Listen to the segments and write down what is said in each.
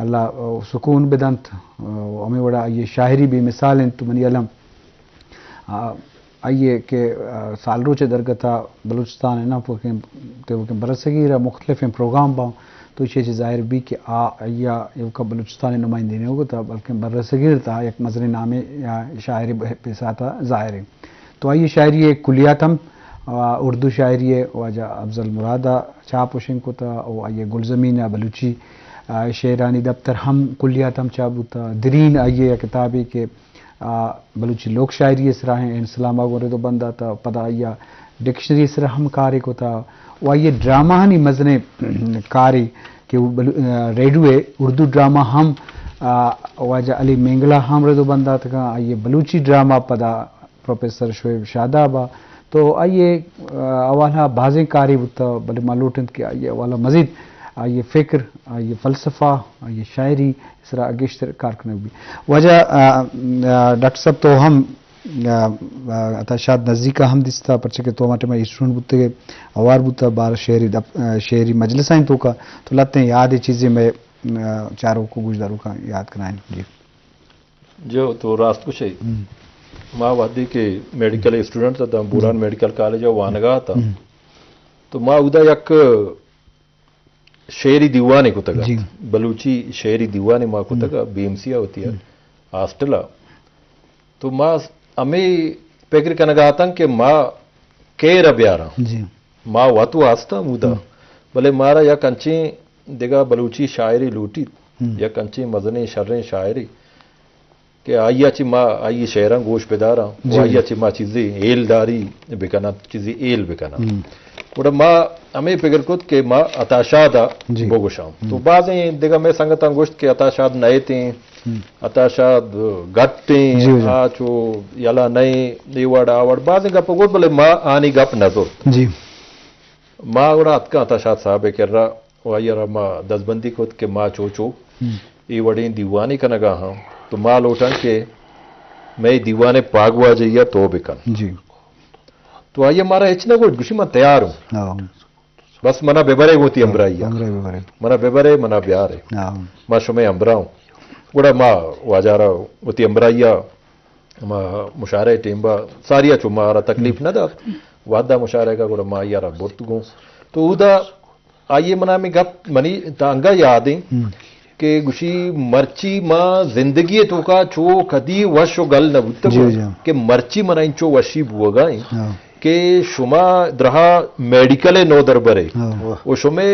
اللہ سکون بدنت۔ ہمے وڑا آئی شاعری بے مثال انت۔ تو منی علم آ، آئی ء کہ، آ، سالروچ ء درگت ء بلوچستان ء نہ پوکیں، تیوکیں برصغیر ء مختلفیں پروگرام باں، تو ایشی ء چہ ظاہر بی کہ آ، آئی ء ایوک ء بلوچستان ء نمائندگی نہ کتا، بلکیں برصغیر تہا یک مزنیں نامے یا شاعرے ب-، پیسات ء ظاہر انت۔ تو آئی ء شاعری ء کلیات ہم، آ، اردو شاعری ء واجہ افضل مراد ء چاپ و شنگ کتا و آئی ء گلزمین ء بلوچی، آ، شعرانی دپتر ہم کلیات ہم چاپ بوتا۔ درین آئی ء یک کتابے کہ آ، بلوچی لوک شاعری ء سرا ہیں، انسلام ء گوں رد و بند داتا، پدا آئی ء ڈکشنری ء سرا ہم کارے کتا و آئی ء ڈرامہ ہانی مزنیں کارے کہ او بلو-، آ، ریڈیو ء اردو ڈرامہ ہم، آ، واجہ علی مینگلہ ہم رد و بند داتگاں، آئی ء بلوچی ڈرامہ پدا پروفیسر شعیب شاداب ء تو آئی ء، آ، حوالہ بازیں کارے بوتا، بلے ما لوٹنت کہ آئی ء حوالہ مزید آئی ء فکر، آئی ء فلسفہ، آئی ء شاعری سرا گیشتر کار کنگ بی۔ واجہ، آ، آ، ڈاکٹر صاحب تو ہم، آ، آ، عطا شاد نزیک ہم دیستا، پرچہ کہ تو ہما ٹائم اسٹوڈنٹ بوتگے، ہوار بوتا، بار شعری دپ-، آ، شعری مجلس آئیں توکا، تو لتیں یاد چیزیں میں، آ، چاروکو گوشداروکا یاد کنائیں۔ جی۔ جو تو راست گوشے۔ ہم۔ ما وہدے کہ میڈیکل اسٹوڈنٹ تھا، بوران ہم۔ میڈیکل کالج وانگا تھا۔ ہم۔ تو ما اودا یک شعری دیوانے کتگ ات۔ جی۔ بلوچی شعری دیوانے ما کتگ ات، ہم۔ بی ایم سی ء وتی ہم۔ ہاسٹل ء۔ تو ما ہمے پگر کنگ ء اتاں کہ ما کئے را بیاراں۔ جی۔ ما وت واستہ مودا۔ ہم۔ بلے مارا یک انچیں دگہ بلوچی شاعرے لوٹیت، ہم۔ یک انچیں مزنیں شریں شاعرے۔ کہ آئی ء چہ ما آئی ء شعراں گوش بداراں، جی۔ و آئی ء چہ ما چیزے ہیل داری بکناں، چیزے ہیل بکناں۔ ہم۔ گڑا ما ہمے پگر کت کہ ما عطا شاد ء جی۔ بگوشاں۔ ہم۔ تو بازیں دگہ مئے سنگتاں گوشت کہ عطا شاد نئیتیں، ہم۔ عطا شاد گٹیں، جی، جی۔ آ چو یلا نئیں، اے وڑ آ وڑ بازیں گپ گوشت، بلے ما آنی گپ نہ زرت۔ جی۔ ما گڑا اتکاں عطا شاد صاحب ء کرا و آئی ء را ما دزبندی کت کہ ما چو چو ہم۔ اے وڑیں دیوانے کنگا ہاں، تو ما لوٹاں کہ مئے دیوان ء پاگواجہی ء تو بکن۔ جی۔ تو آئی ء مارا ہچ نہ گوشت، گوشی من تیار ہوں۔ ہاں۔ بس منا ببرے گوں وتی ہمراہی ء۔ ہمراہی ببرے۔ منا ببرے، منا بیارے۔ ہاں۔ ما شمئے ہمراہ ہوں۔ گڑا ما واجہ را وتی ہمراہی ء ہما مشاعرہ ء ٹیم با ساری ء چو مارا تکلیف ہم۔ نہ دات۔ وہدا مشاعرہ کا گڑا ما آئی ء را برت گوں۔ تو اودا آئی ء منا ہمے گپ منی تا انگا یاد ایں ہم۔ کہ گوشی مرچی ما زندگی ء توکا چو کدی وش و گل نہ بوتگ جی، جی۔ کہ مرچی منا انچو وشی بوگا ایں ہاں۔ کہ شما درہا میڈیکل ء نودربرے ہاں۔ و شمے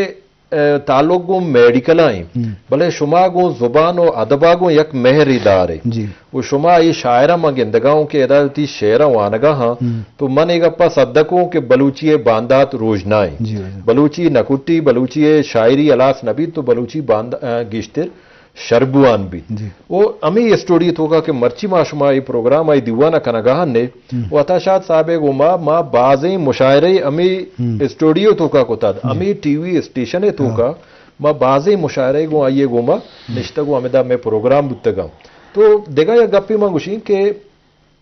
ء تعلق گوں میڈیکل ء ایں، ہم۔ بلے شما گوں زبان و ادب ء گوں یک مہرے دارے۔ جی۔ و شما اے شاعراں من گندگا اوں کہ ادا وتی شعراں وانگا ہاں، ہم۔ تو من اے گپا صدق اوں کہ بلوچی ء باندات روژنا ایں۔ جی، جی۔ بلوچی نہ کٹی، بلوچی ء شاعری ہلاس نہ بیت تو بلوچی باند-، ء گیشتر شربوان بیت۔ جی۔ و ہمے اسٹوڈیو توکا کہ مرچی ما شما اے پروگرام ء دیوان ء کنگا ہن نے، ہم۔ و عطا شاد صاحب ء گوما ما بازیں مشاعرہ ہمے ہم۔ اسٹوڈیو توکا کتگ، جی۔ ہمے ٹی وی اسٹیشن ء توکا ہاں۔ ما بازیں مشاعرہ گوں آئی ء گوما ہم۔ نشتگ و ہمدا مئے پروگرام بوتگاں۔ تو دگہ یک گپے ما گوشیں کہ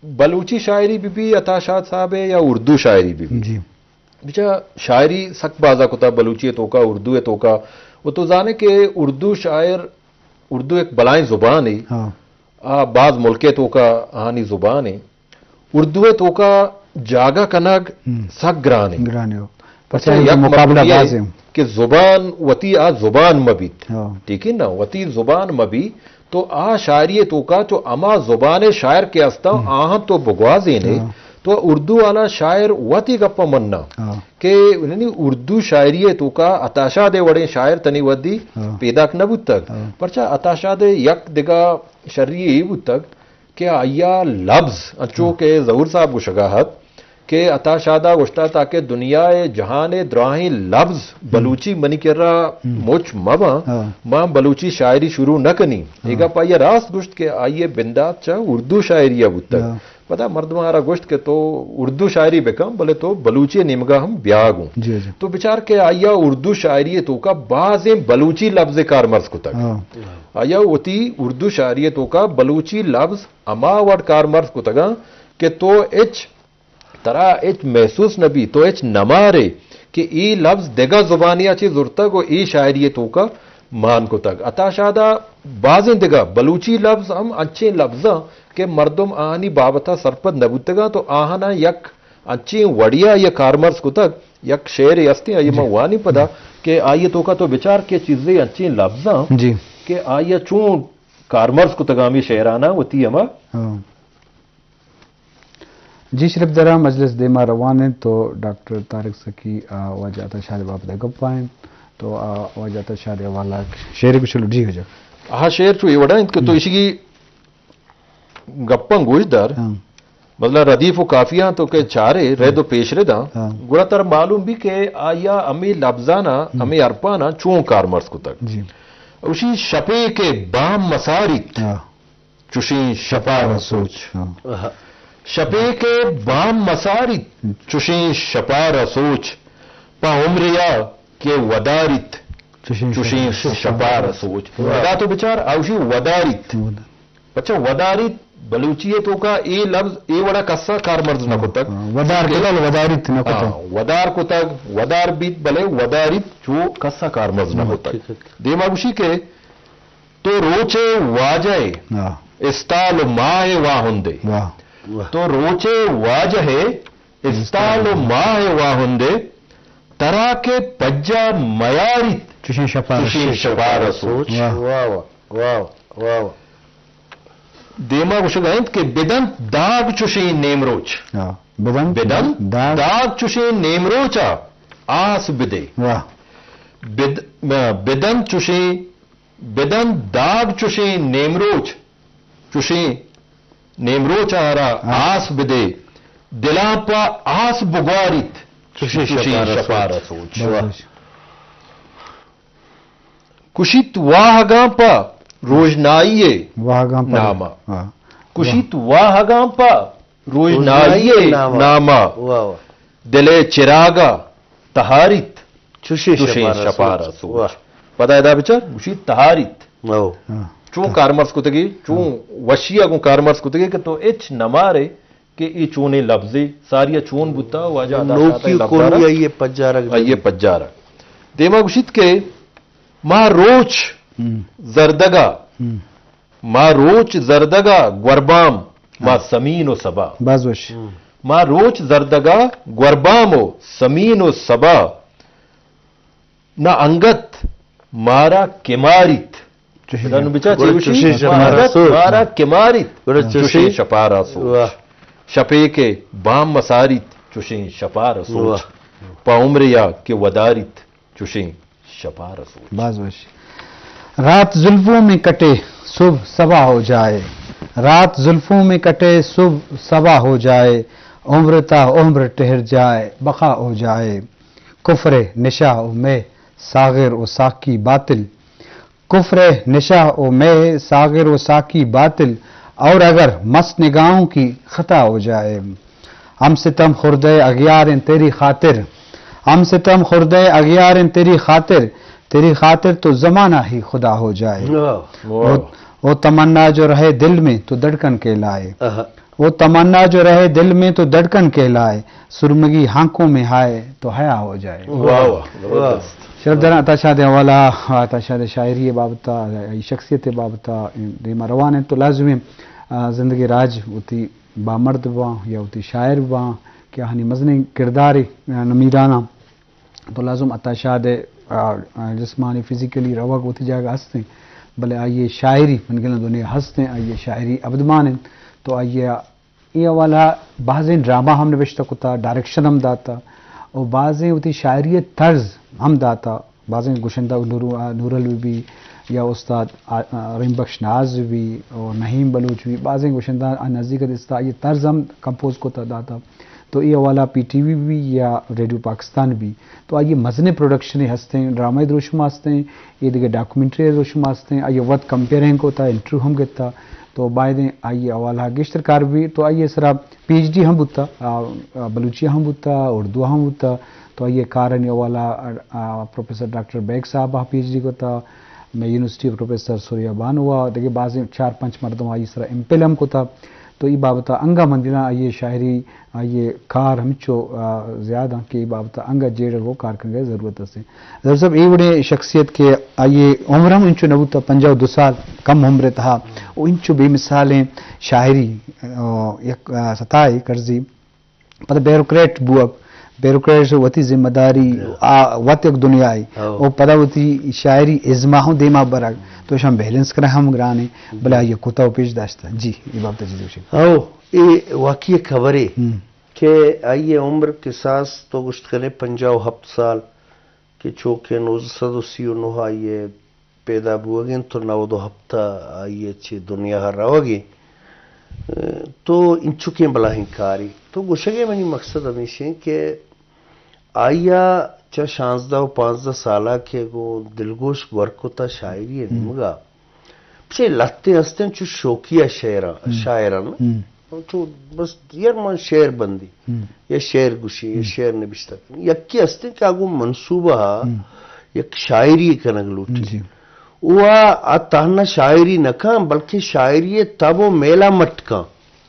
بلوچی شاعری بہ بی عطا شاد صاحب ء یا اردو شاعری بہ بی۔ جی۔ بچا شاعری سک بازا کتا بلوچی ء توکا، اردو ء توکا۔ و تو زانے کہ اردو شاعر، اردو ایک بلائیں زبانے۔ ہاں۔ آ باز ملک ء توکا آہانی زبانے۔ اردو ء توکا جاگہ کنگ ہم۔ سک گران انت۔ گران انت۔ پرچا پرچا یک مقابلہ مردمے باز انت۔ کہ زبان وتی آ زبان مہ بیت۔ ہاں۔ ٹھیک ہے نا؟ وتی زبان مہ بی تو آ شاعری ء توکا چو ہما زبان ء شاعر کہ ہستاں ہم۔ آہاں تو بگوازینے ہاں۔ تو اردو والا شاعر وتی گپ ء مننا ہاں۔ کہ یعنی اردو شاعری ء توکا عطا شاد ء وڑیں شاعر تنی ودی ہاں۔ پیداک نہ بوتگ۔ ہاں۔ پرچا عطا شاد ء یک دگہ شری اے بوتگ کہ آئی ء لبز انچو ہم۔ کہ ظہور صاحب گوشگا ات کہ عطا شاد ء گوشتا تاکہ دنیا ء جہان ء دراہیں لبز ہم۔ بلوچی منی کرا ہم۔ مچ مہ باں، ہاں۔ ما بلوچی شاعری شروع نہ کنی۔ ہاں۔ اے گپ آئی ء راست گوشت کہ آئی ء بندات چہ اردو شاعری ء بوتگ۔ ہاں۔ پدا مردماں آرا گوشت کہ تو اردو شاعری بکن، بلے تو بلوچی ء نیمگا ہم بیا گوں۔ جی، جی۔ تو بچار کہ آئی ء اردو شاعری ء توکا بازیں بلوچی لبز کارمرز کتگ۔ ہاں۔ آئی ء وتی اردو شاعری ء توکا بلوچی لبز ہما وڑ کارمرز کتگاں کہ تو ہچ، ترا ہچ محسوس نہ بی، تو ہچ نہ مارے کہ اے لبز دگہ زبانی ء چہ زرتگ و اے شاعری ء توکا مان کتگ۔ عطا شاد ءَ بازیں دگہ بلوچی لبز ہم انچیں لبزاں کہ مردم آہانی بابت ءَ سرپد نہ بوتگاں، تو آہاناں یک انچیں وڑے ءَ آئی ءَ کارمرز کتگ۔ یک شعرے ہستیں، آئی ءَ من وانی پدا کہ آئی ءِ توکا تو بچار کہ چیزے انچیں لبزاں جی۔ کہ آئی ءَ چون کارمرز کتگ ہمے شعراناں وتی ہما۔ ہاں۔ جی شرپ درا، مجلس دیما روان انت تو ڈاکٹر طارق سکی آ واجہ عطا شاد ءِ بابت ءَ گپ ءَ انت تو آ واجہ عطا شاد ءِ حوالہ ءَ شعرے گوشلو۔ جی واجہ۔ آ شعر چو اے وڑا انت کہ تو ہم۔ ایشی گپاں گوش دار۔ ہاں۔ مثلاً ردیف و قافیاں تو کہ چارے، رد و پیش رداں، ہاں۔ گڑا ترا معلوم بی کہ آئی ءَ ہمے لبزاناں، ہم۔ ہمے حرفاناں چون کارمرز کتگ۔ جی۔ اوشی شپے کہ بام مساریت، ہاں۔ چوشیں شپا را سوچ۔ ہاں۔ شپے کہ بام مساریت، چوشیں شپا را سوچ۔ پہ عمریا کہ وداریت، چوشیں چوشیں شپا را سوچ۔ ہاں۔ ادا تو بچار، اوشی وداریت۔ وداریت۔ پچا وداریت بلوچی ءِ توکا اے لبز اے وڑا کسا کارمرز نہ کتگ۔ ہاں، ودار کہ کتل وداریت نہ کتگ۔ ہاں، ودار کتگ، ودار بیت، بلے وداریت چو کسا کارمرز نہ کتگ۔ دیما گوشی کہ تو روچ ءِ واجہ ءِ، ہاں۔ استال و ماہ ءِ واہندے۔ واہ۔ تو روچ ءِ واجہ ءِ، استال و ماہ ءِ واہندے، ترا کہ پجا میاریت، چوشیں شپا چوشیں رسوچ۔ شپا رسوچ۔ واہ۔ واہ، واہ، واہ، واہ، واہ۔ دیما گوشگا انت کہ بدنت داگ چوشیں نیمروچ۔ ہاں، بدنت بدنت داگ۔ داگ چوشیں نیمروچا آس بدے۔ واہ۔ بد-، بدنت چوشیں، بدنت داگ چوشیں نیمروچ، چوشیں نیمروچ آرا ہاں۔ آس بدے، دلاں پہ آس بگواریت، چوشیں چوشیں شپا شپا رسوچ۔ رسوچ۔ بس، بس۔ کشیت واہگاں پہ روژنائی ءِ واہگاں پہ ناما۔ ہاں۔ کشیت واہگاں پہ روژنائی ءِ ناما۔ واہ، واہ۔ دل ءِ چراگ ءَ تہاریت، چوشیں چوشیں شپا شپا رسوچ۔ رسوچ۔ واہ۔ پدا ادا بچار، گوشیت تہاریت۔ او۔ ہاں۔ چون کارمرز کتگی، چون ہاں۔ وشی ءَ گوں کارمرز کتگی کہ تو ہچ نہ مارے کہ اے چونیں لبزے، ساری ءَ چون بوتا، واجہ عطا شاد ءِ نوکی لبزاں کوہنی آئی ءِ پجارگ آئی ءِ نبی۔ پجارگ۔ دیما گوشیت کہ ما روچ ہم۔ زردگا، ہم۔ ما روچ زردگا گوربام، ما ہاں۔ سمین و سبا۔ باز وش۔ ہم۔ ما روچ زردگا گوربام و سمین و سبا۔ نہ انگت مارا کماریت۔ چوشیں بچا چے گوشی؟ چوشیں شپا مارا رسوچ۔ مارا کماریت۔ گڑا چوشیں چوشیں شپا رسوچ۔ واہ۔ شپے کہ بام مساریت، چوشیں شپا رسوچ۔ واہ۔ پہ عمریا کہ وداریت، چوشیں شپا رسوچ۔ باز وش۔ رات زلفوں میں کٹے، صبح صبا ہو جائے۔ رات زلفوں میں کٹے، صبح صبا ہو جائے۔ عمر تا عمر ٹہر جائے، بقا ہو جائے۔ کفر نشہ و مے، ساغر و ساقی باطل۔ کفر نشہ و مے، ساغر و ساقی باطل، اور اگر مست نگاہوں کی خطا ہو جائے۔ ہم ستم خوردہ اغیار ہیں تیری خاطر، ہم ستم خوردہ اغیار ہیں تیری خاطر، تیری خاطر تو زمانہ ہی خدا ہو جائے۔ واہ۔ وہ، وہ تمنا جو رہے دل میں تو دھڑکن کہلائے۔ آہا۔ وہ تمنا جو رہے دل میں تو دھڑکن کہلائے، سرمگی ہانکوں میں ہائے تو حیا ہو جائے۔ واہ، واہ، واہ۔ زبردست۔ شرف داراں عطا شاد ءِ حوالہ، عطا شاد ءِ شاعری ءِ بابت ءَ، آئی شخصیت ءِ بابت ءَ دیما روان انت تو لازمی، آ، زندگی راج وتی بامرد باں یا وتی شاعر باں کہ آہانی مزنیں کردارے، آ، نمیراناں۔ تو لازم عطا شاد ءِ، آ، آ، جسمانی فزیکلی روگ وتی جاگہ ہستیں، بلے آئی ءِ شاعری من گلاں دنیا ہستیں، آئی ءِ شاعری ابدمان انت۔ تو آئی ءَ اے حوالہ بازیں ڈرامہ ہم نبشتہ کتا، ڈائریکشن ہم داتا، اور بازیں وتی شاعری ءِ طرز ہم داتا۔ بازیں گشندہ نور، آ، نورل بی بی یا استاد، آ، آ، رحیم بخش ناز بی بی اور نعیم بلوچ بی، بازیں گشندہ آ نزیک دستا آئی ءِ طرز ہم کمپوز کتا داتا۔ تو اے حوالہ پی ٹی وی بی یا ریڈیو پاکستان بی، تو آئی ءِ مزنیں پروڈکشنے ہستیں، ڈرامہ دروشم ہستیں، اے دگہ ڈاکومنٹری دروشم ہستیں، آئی ءَ وت کمپیئرنگ کتا، انٹرویو ہم گتا، تو بایدیں آئی ءِ حوالہ گیشتر کار بی۔ تو آئی ءِ سرا پی ایچ ڈی ہم بوتا، آ، آ، بلوچی ہم بوتا، اردو ہم بوتا، تو آئی ءِ کارانی حوالہ، آ، آ، پروفیسر ڈاکٹر بیگ صاحب ءَ پی ایچ ڈی کتا، مئے یونیورسٹی ءِ پروفیسر ثریا بانو ءَ، دگہ بازیں چار پنچ مردم آئی ءِ سرا ایم فل ہم کتا۔ تو ای بابت ءَ انگا من دیداں آئی ءِ شاعری، آئی ءِ کار ہمچو، آ، زیاد انت کہ ای بابت ءَ انگا جیڑگ ءُ کار کنگ ءِ ضرورت است۔ ظہور صاحب، ای وڑیں شخصیت کہ آئی ءِ عمر ہم انچو نہ بوتہ، پنجاہ ءُ دو سال کم عمر ءِ تہا، ءُ انچو بے مثالیں شاعری، آ، یک، آ، ستا ءِ کرزی، پدا بیوروکریٹ بوگ، بیوروکریٹ وتی ذمہ داری، آ، وت یک دنیائے، او۔ ءُ پدا وتی شاعری ازما ہم دیما برگ، تو اشاں بیلنس کنگ ہم گران ایں، بلے آئی ءَ کتہ ءُ پیش داشتہ۔ جی، اے بابت ءَ چیزے گوشے۔ او، اے واقعی یک خبرے ہم۔ کہ آئی ءِ عمر کساس تو گوشت کنے پنجاہ ءُ ہپت سال، کہ چو کہ نوزدہ سد ءُ سی ءُ نہ آئی ءِ پیدا بوگ انت تو نود ءُ ہپت ءَ آئی ءِ چہ دنیا ءَ روگ انت۔ تو انچکیں بلاہیں کارے۔ تو گوشگ ءِ منی مقصد ہمیش انت کہ آئی ءَ چہ شانزدہ ءُ پانزدہ سال ءَ کہ گوں دلگوش گور کتہ شاعری ءِ ہم۔ نیمگ ءَ، چہ لہتیں ہستیں چو شوقیہ شعراں، ہم۔ شاعراں۔ ہم۔ چو بس یار من شعر بندی، ہم۔ یا شعر گوشی، یا ہم۔ شعر نبشتہ کنی۔ یکے ہستیں کہ آ گوں منصوبہ ءَ ہم۔ یک شاعری کنگ لوٹی۔ جی۔ او آ، آ تہنا شاعری نہ کن، بلکہ شاعری ءِ تب ءُ میل ءَ مٹ کن۔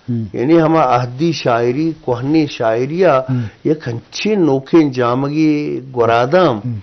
ہم۔ یعنی ہما عہدی شاعری، کوہنیں شاعری ءَ ہم۔ یک انچیں نوکیں جامگے گورا داں ہم۔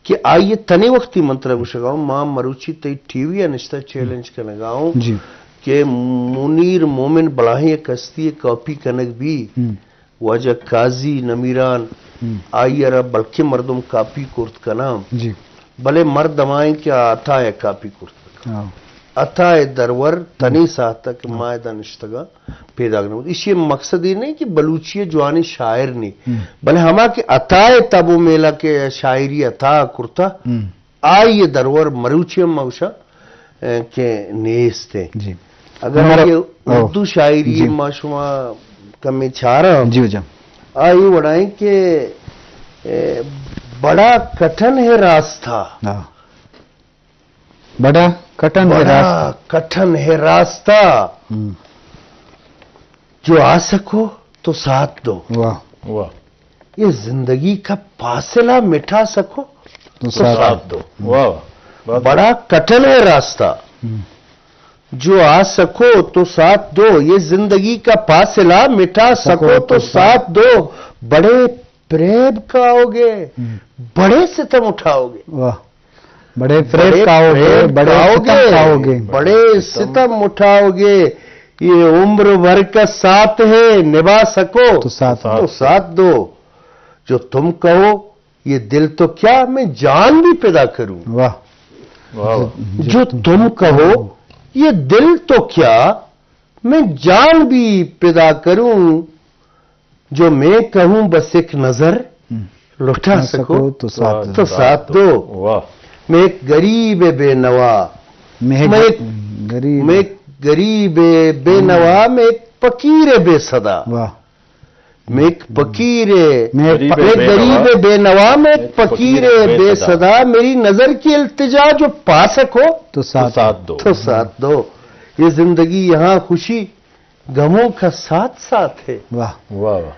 کہ آئی ءِ تنے وقتی من ترا گوشگ ءَ آں، ما مروچی تئی ٹی وی ءَ نشتہ چیلنج کنگ ءَ آں جی۔ کہ منیر مومن بلاہیں یک ہستی ءِ کاپی کنگ بی، ہم۔ واجہ قاضی نمیران، ہم۔ آئی ءَ را بلکیں مردم کاپی کرت کناں، جی۔ بلے مرد ہمائیں کہ آ عطا ءَ کاپی کرت کناں۔ ہاں۔ عطا ءِ درور تنے ہم۔ ساہت ءَ کہ ہاں۔ ما ادا نشتگ آں۔ پیداک نہ بوت۔ ایشی ءِ مقصد اے نہ کہ بلوچی ءِ جوانیں شاعر نے، ہم۔ بلے ہما کہ عطا ءِ تب ءُ میل ءَ کہ شاعری عطا کرتہ، ہم۔ آئی ءِ درور مروچی ہم ما گوشاں، اے، کہ نیست ایں۔ جی۔ اگر ہمارا آئی ءِ او۔ اردو شاعری جی۔ ما شما کمے چاراں، جی جان۔ آئی وڑائیں کہ، اے، بڑا کٹھن ہے راستہ۔ ہاں۔ بڑا کٹھن ہے بڑا راستہ۔ کٹھن ہے راستہ۔ ہم۔ جو آ سکو تو ساتھ دو۔ واہ۔ واہ۔ یہ زندگی کا فاصلہ مٹا سکو تو تو ساتھ ساتھ دو۔ دو۔ واہ، واہ۔ بہت بڑا کٹھن ہے راستہ۔ ہم۔ جو آ سکو تو ساتھ دو، یہ زندگی کا فاصلہ مٹا سکو سکو تو تو ساتھ ساتھ دو۔ بڑے فریب کھاؤ گے، ہم۔ بڑے ستم اٹھاؤ گے۔ واہ۔ بڑے فریب بڑے کھاؤ گے، فریب بڑے کھاؤ ستم گے، کھاؤ گے۔ بڑے ستم اٹھاؤ گے۔ یہ عمر بھر کا ساتھ ہے، نبھا سکو تو ساتھ تو دو۔ ساتھ دو۔ جو تم کہو، یہ دل تو کیا، میں جان بھی فدا کروں۔ واہ۔ واہ، واہ۔ جو تم کہو، یہ دل تو کیا، میں جان بھی فدا کروں۔ جو میں کہوں بس ایک نظر ہم۔ لٹا لٹا سکو سکو تو ساتھ تو دو۔ ساتھ دو۔ واہ۔ میں ایک غریب بے نوا، میں ایک میں ایک، غریب میں ایک غریب بے نوا، میں ایک فقیر بے صدا۔ واہ۔ میں ایک فقیر، میں ایک میں ایک غریب بے نوا، میں ایک فقیر بے صدا۔ میری نظر کی التجا جو پا سکو تو ساتھ تو ساتھ دو۔ تو ساتھ دو۔ یہ زندگی یہاں خوشی غموں کا ساتھ ساتھ ہے۔ واہ۔ واہ، واہ۔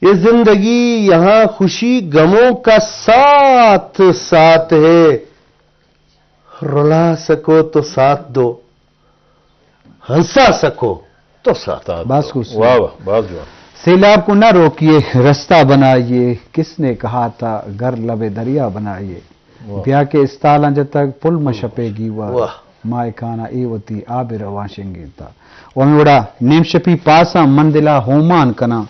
یہ زندگی یہاں خوشی غموں کا ساتھ ساتھ ہے۔ رلا سکو تو ساتھ دو، ہنسا سکو تو ساتھ دو۔ باز خوش۔ واہ، واہ، باز جوان۔ سیلاب کو نہ روکیے، رستہ بنائیے، کس نے کہا تھا گھر لب دریا بنائیے۔ واہ۔ بیا کہ استالاں جتگ پل مہ شپے گیوا، واہ۔ ماہ کانا اے وتی آب روان شنگینتا۔ و ہمیں وڑا نیم شپی پاساں من دلا ہومان کناں،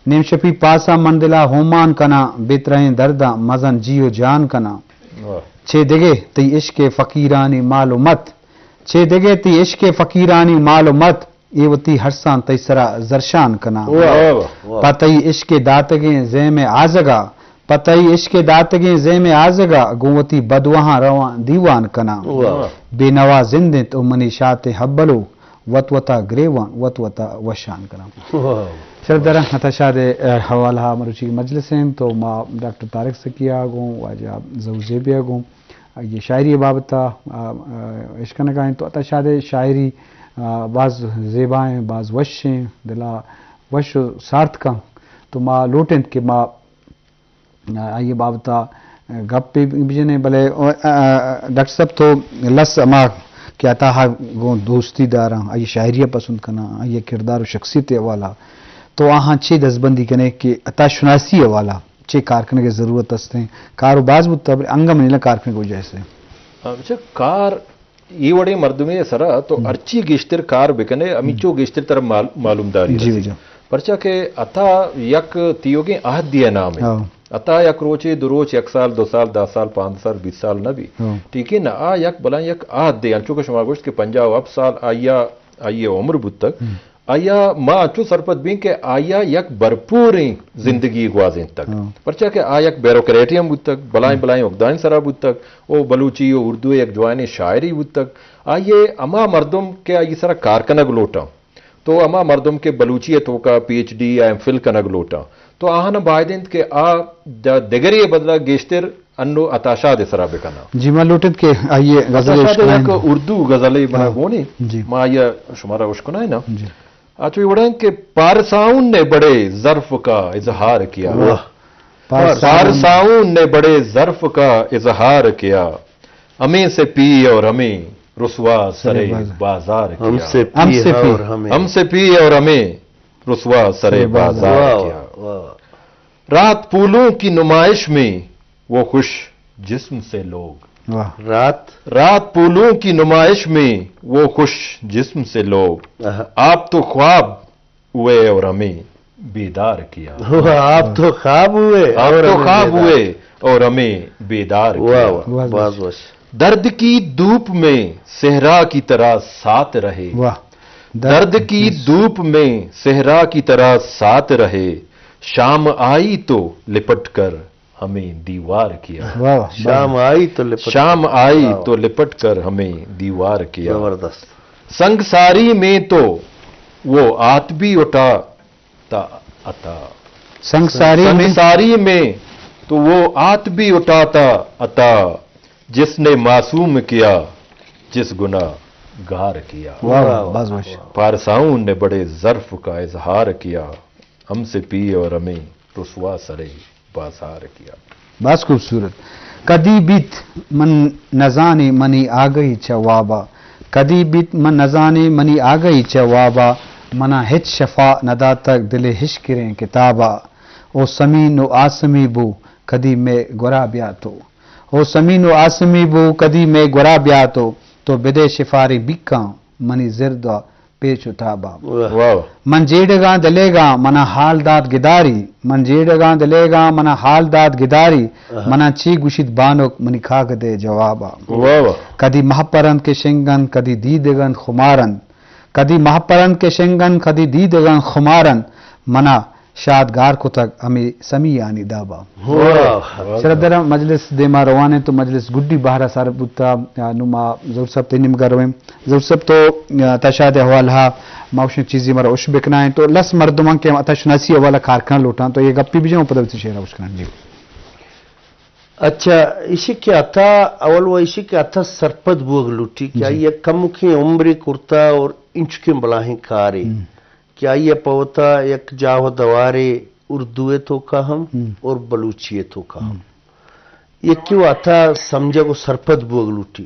نیم شپی پاساں من دلا ہومان کناں، بے ترہیں درداں مزن جی و جان کناں۔ واہ۔ چے دگے تئی عشق فقیرانی مال و مت، چے دگے تئی عشق فقیرانی مال و مت، اے وتی ہرساں تئی سرا زرشان کناں۔ واہ، واہ، واہ۔ پہ تئی عشق داتگیں زیم آزگا، پہ تئی عشق داتگیں زیم آزگا، گوں وتی بدواہاں رواں دیوان کناں۔ واہ۔ بے نوا زند انت و منی شات ہبلو، وت وتا گریوان، وت وتا وشان کناں۔ واہ۔ شرف دارا عطا شاد ء حوالہ مروچی مجلس انت تو ما ڈاکٹر طارق سکیا گوں واجہ ظہور زیبیا گوں آئی ء شاعری ء بابت ء، آ، آ، اشکنگ ء انت۔ تو عطا شاد ء شاعری، آ، باز زیبا ایں، باز وش ایں، دل ء وش و سارت کن۔ تو ما لوٹ انت کہ ما، آ، آئی ء بابت ء گپ بہ، بجنیں، بلے، آ، آ، ڈاکٹر صاحب تو لس ہما کہ عطا ءَ گوں دوستی داراں، آئی ءِ شاعری ءَ پسند کناں، آئی ءِ کردار ءُ شخصیت ءِ حوالہ، تو آہاں چے دزبندی کنے کہ عطا شناسی ءِ حوالہ چے کار کنگ ءِ ضرورت است ایں؟ کار ءُ باز بوتہ، بلے انگہ منی کار کنگ ءِ وجہ سے۔ ہاں، بچہ، کار اے وڑیں مردمے ءِ سرا تو ہرچی گیشتر کار بکنے، ہمینچو گیشتر ترا مال-، معلومداری جی، رسی۔ جی۔ پرچا کہ عطا یک تیوگیں عہدے ءِ نامے۔ ہاں۔ عطا یک روچے، دو روچ، یک سال، دو سال، دہ سال، پانزدہ سال، بیست سال نہ بی۔ ہاں۔ ٹھیک ہے نا؟ آ یک بلاہیں یک عہدے، انچو کہ شما گوشت کہ پنجاہ ءُ ہپت سال آئی ءَ، آئی ءِ عمر بوتگ۔ ہم۔ آئی ءَ ما انچو سرپد بیں کہ آئی ءَ یک بھرپوریں زندگی گوازینتگ۔ ہاں۔ پرچا کہ آ یک بیوروکریٹے ہم بوتگ، بلائیں ہم۔ بلائیں عہدہانی سرا بوتگ، او بلوچی ءُ اردو ءِ یک جوانیں شاعرے بوتگ۔ آئی ءَ ہما مردم کہ آئی ءِ سرا کار کنگ لوٹاں، تو ہما مردم کہ بلوچی ءِ توکا پی ایچ ڈی یا ایم فل کنگ لوٹاں، تو آہاں باید انت کہ آ د-، دگرے ءِ بدلا گیشتر انو عطا شاد ءِ سرا بکناں۔ جی، ما لوٹت کہ آئی ءِ غزل عطا شاد ءِ یک اردو غزلے بنا ہاں۔ گونی، جی۔ ما آئی ءَ شمارا اشکنائیں نا۔ جی۔ آ چو اے وڑیں کہ پارساؤں نے بڑے ظرف کا اظہار کیا۔ واہ۔ پارساؤں۔ پارساؤں نے بڑے ظرف کا اظہار کیا، ہمیں سے پی اور ہمیں رسوا سرے سرے بازار۔ بازار کیا۔ ہم سے پی ہم سے پی۔ اور ہمیں۔ ہم سے پی اور ہمیں رسوا سرے سرے بازار بازار۔ واہ، کیا۔ واہ، واہ۔ رات پھولوں کی نمائش میں وہ خوش جسم سے لوگ۔ واہ۔ رات۔ رات پھولوں کی نمائش میں وہ خوش جسم سے لوگ۔ آہا۔ آپ تو خواب ہوئے اور ہمیں بیدار کیا۔ واہ، آپ تو خواب ہوئے آپ اور تو ہمیں خواب بیدار۔ ہوئے اور ہمیں بیدار واہ، کیا۔ واہ، واہ، باز واہ۔ وش۔ درد کی دھوپ میں صحرا کی طرح ساتھ رہے۔ واہ۔ درد کی دھوپ میں صحرا کی طرح ساتھ رہے، شام آئی تو لپٹ کر ہمیں دیوار کیا۔ واہ، واہ، شام باز۔ آئی تو لپٹ شام کر۔ آئی واہ، واہ۔ تو لپٹ کر ہمیں دیوار کیا۔ زبردست۔ سنگساری میں تو وہ ہاتھ بھی اٹھاتا عطا۔ سنگساری میں۔ سنگساری میں تو وہ ہاتھ بھی اٹھاتا عطا، جس نے معصوم کیا، جس گناہ گار کیا۔ واہ، واہ، واہ، باز وش۔ پارساؤں نے بڑے ظرف کا اظہار کیا، ہم سے پی اور ہمیں رسوا سرے بازار کیا۔ باز خوبصورت۔ کدی بیت من نزانی منی آگہی چہ وابا، کدی بیت من نزانی منی آگہی چہ وابا، منا ہچ شفا نداتگ دل ہشکریں کتابا۔ او سمین و آسمی بو کدی مئے گورا بیا تو۔ او سمین و آسمی بو کدی مئے گورا بیا تو، تو بدے شفاریں بیکاں منی زرد و پیچ و تابا۔ واہ۔ واہ۔ من جیڑگاں دلیگاں منا حال دات گداری، من جیڑگاں دلیگاں منا حال دات گداری، آہا۔ منا چی گوشیت بانک منی کاگدے جوابا۔ واہ واہ۔ کدی مہپرند کہ شنگند، کدی دیدگند خمارند، کدی مہپرند کہ شنگند، کدی دیدگند خمارند، منا شاد گار کتگ ہمے سمیانی دابا۔ واہ، واہ۔ شرف درا مجلس دیما روان انت تو مجلس گڈی بہرا سر بوتا۔ آ، نوں ما ظہور صاحب تئی نیمگا رویں۔ ظہور صاحب تو، آ، عطا شاد ءِ حوالہ ما اوشیں چیزے مارا اش بکنائیں تو لس مردماں کہ عطا شناسی حوالہ کار کنان لوٹاں تو یہ گپی بجاں پدا وتی شعرا اش کنان۔ جی۔ اچھا، ایشی کہ عطا اول و ایشی کہ عطا سرپد بوگ لوٹی کہ جی۔ آئی یک کمکیں عمرے کرتا اور انچکیں بلاہیں کارے۔ ہم۔ کہ آئی ءَ پہ وتا یک جاہ و دوارے اردو ءِ توکا ہم ہم۔ اور بلوچی ءِ توکا ہم۔ ہم۔ یکے و عطا سمجھگ و سرپد بوگ لوٹی۔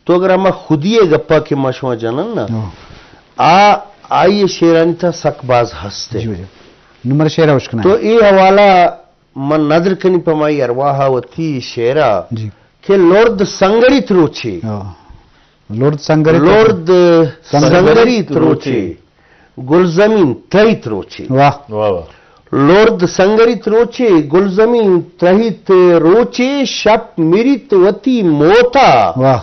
تو اگر ہما خودی ءِ گپا کہ ما شما جنن نا، ہاں۔ آ آئی ءِ شعرانی تہا سک باز ہست ہے۔ جی، جی۔ نمر شعرا اشکنائیں۔ تو اے حوالہ من ندر کنی پہ مائی ارواحا وتی شعرا جی۔ کہ لرد سنگریت روچے۔ ہاں۔ لرد سنگریت لرد سنگریت سنگریت روچے۔ روچے۔ گلزمین تریت روچے۔ واہ۔ واہ واہ۔ لرد سنگریت روچے، گلزمین تریت روچے، شپ مریت وتی موتا۔ واہ۔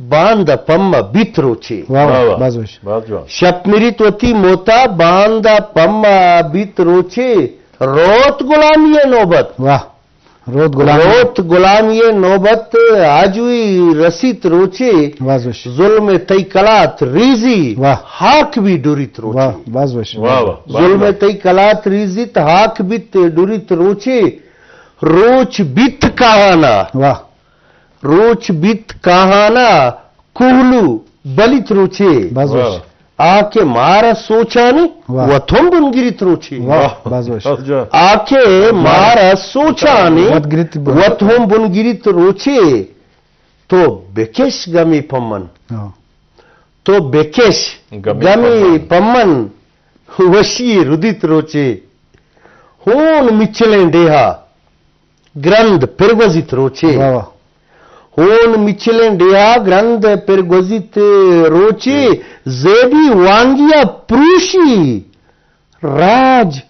باندا پما بیت روچے۔ واہ واہ، واہ واہ۔ باز وش۔ باز جوان۔ شپ مریت وتی موتا، باندا پما بیت روچے، روت غلامی ءِ نوبت۔ واہ۔ روت غلامی۔ روت غلامی ءِ نوبت، آجوئی رسیت روچے۔ باز وش۔ ظلم تئی کلات ریزی، واہ۔ ہاک بھی ڈریت روچے۔ واہ، باز وش۔ واہ واہ، باز ظلم وش۔ تئی کلات ریزیت، ہاک بیت ڈریت روچے۔ روچ بیت کاہانا۔ واہ۔ روچ بیت کاہانا کوہلو بلیت روچے۔ باز وش۔ واہ۔ آ کہ مارا سوچانی واہ۔ وت ہم بنگریت روچے۔ واہ، باز وش۔ باز جوان۔ آ کہ مارا سوچانی وت گریت ب-، وت ہم بنگریت روچے۔ تو بکش گمی پمن۔ ہاں۔ تو بکش گمی گمی پمن۔ پمن، وشی ردیت روچے۔ ہون مچلیں ڈیہا گرند پرگوزیت روچے۔ واہ واہ۔ ہون مچلیں ڈیہا گرند پرگوزیت روچے۔ زیبی وانگیا پروشی راج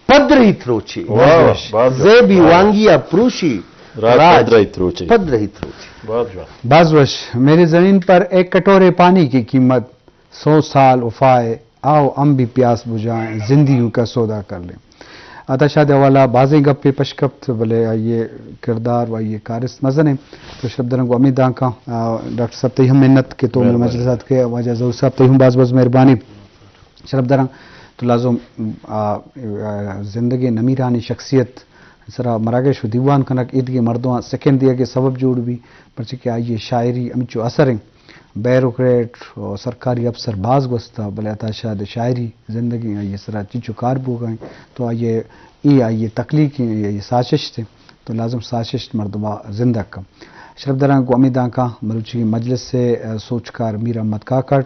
پدریت روچے۔ واہ، واہ، باز جوان۔ زیبی واہ۔ وانگیا پروشی راج راج پدریت روچے۔ پدریت روچے۔ باز جوان۔ باز وش۔ میری زمین پر ایک کٹورے پانی کی قیمت سو سال وفا ہے، آؤ ہم بھی پیاس بجھائیں، زندگیوں کا سودا کر لیں۔ عطا شاد ءِ حوالہ بازیں گپے پش کپت، بلے آئی ءِ کردار و آئی ءِ کارست مزن انت۔ تو شرپ دراں گوں ہمے دانکاں، آ، ڈاکٹر صاحب تئی ہم منت کہ تو مئے مہربانی۔ مجلس ءَ اتکے، واجہ ظہور صاحب تئی ہم باز باز مہربانی۔ شرپ دراں تو لازم، آ، آ، زندگیں نمیرانیں شخصیت سرا مراگش و دیوان کنگ ایدگہ مردماں سکین دیگ ءِ سبب جوڑ بی، پرچہ کہ آئی ءِ شاعری ہمینچو اثر انت۔ بیوروکریٹ و سرکاری افسر باز گوستا، بلے عطا شاد ءِ شاعری زندگی آئی ءِ سرا چنچو کار بوگا انت، تو آئی ءِ، اے آئی ءِ تخلیق انت، اے آئی ءِ سازشت انت، تو لازم سازشت مردما زندگ کن۔ شرپ دراں گوں ہمے دانکاں مروچی مجلس ءِ، آ، سوچکار میر احمد کاکڑ